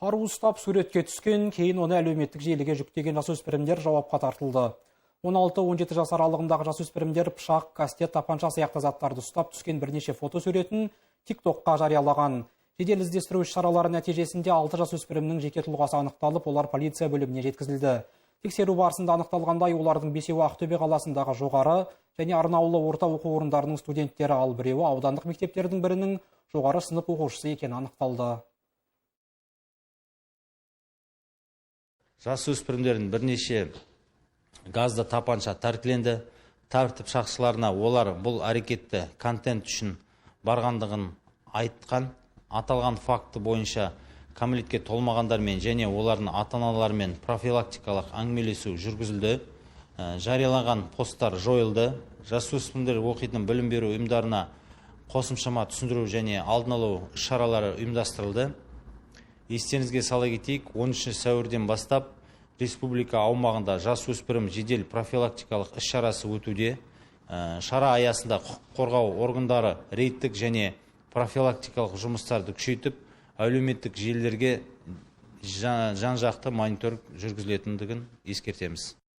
Қару ұстап суретке түскен, кейін оны әлеуметтік желіге жүктеген жасөспірімдер жауапқа тартылды. 16-17 жас аралығындағы жасөспірімдер пышақ, кастет, тапанша сияқты заттарды ұстап түскен бірнеше фотосуретін TikTokқа жариялаған. Жедел іздестіру іс-шаралары нәтижесінде 6 жасөспірімнің жеке тұлғасы анықталып, олар полиция бөліміне жеткізілді. Тексеру барысында анықталғандай, олардың бесеуі Ақтөбе қаласындағы жоғары және арнаулы орта оқу орындарының студенттері, ал біреуі аудандық мектептердің бірінің жоғары сынып оқушысы екені анықталды. Жасөспірімдердің бірнеше газды тапанша тәркіленді. Тәртіп сақшыларына олар бұл әрекетті контент үшін барғандығын айтқан. Аталған факті бойынша кәмелетке толмағандармен және олардың ата-аналарымен профилактикалық әңгімелесу жүргізілді. Жарияланған посттар жойылды. Жасөспірімдер оқитын білім беру ұйымдарына қосымшама түсіндіру және алдын алу іс-шаралары ұйымдастырылды. Естеріңізге сала кетейік, 13 сәуірден бастап республика аумағында жасөспірім жедел профилактикалық іс-шарасы өтуде. Шара аясында құқық қорғау органдары рейдтік және профилактикалық жұмыстарды күшейтіп, әлеуметтік желілерге жан-жақты мониторинг жүргізілетіндігін ескертеміз.